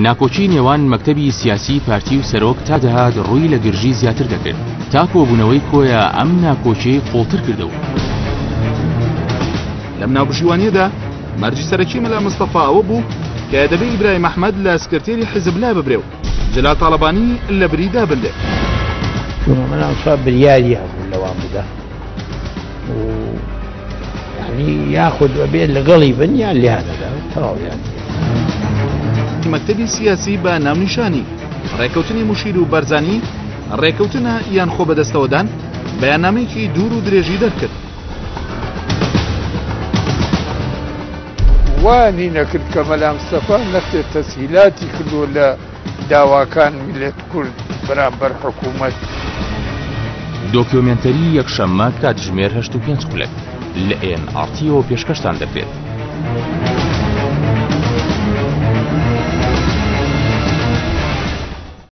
ناکۆکی نێوان مەکتەبی سیاسی پارتی و سەرۆک تا دەهات ڕووی لە گرژی زیاتر دەکرد، تا کۆبوونەوەی کۆیە ئەم ناکۆکیەی قوڵتر کردەوە. لەم ناوبژیوانیەدا مەرجی سەرەکی مەلا مستەفا ئەوە بوو کە دەبێ ئیبراهیم ئەحمەد لە سکرتێری حیزب لاببرێ و جەلال تاڵەبانی لە بری دابنرێ. چونکە مەلا مستەفا بریاری هەبوو لەوان بدا و یعنی یاخود ئەبێ لەگەڵی بن یان لێیانەدا تەواو یان. مەکتەبی سیاسی بە ناونیشانی ڕێکەوتنی موشیر و بەرزانی ڕێکەوتنە یان خۆ بەدەستەوەدان بەیاننامەیەکی دوور و درێژی دەرکرد. وانی نەکرد کە مەلا مستەفا نەختێ تەسهیلاتی کردووە لە داواکان میللەت کورد بەرامبەر حکوومەت. دۆکیۆمێنتەری یەکشەممە کاتژمێر 8 و 5 خولەک لە ئێن ئاڕ تیەوە پێشکەشتان دەکرێت.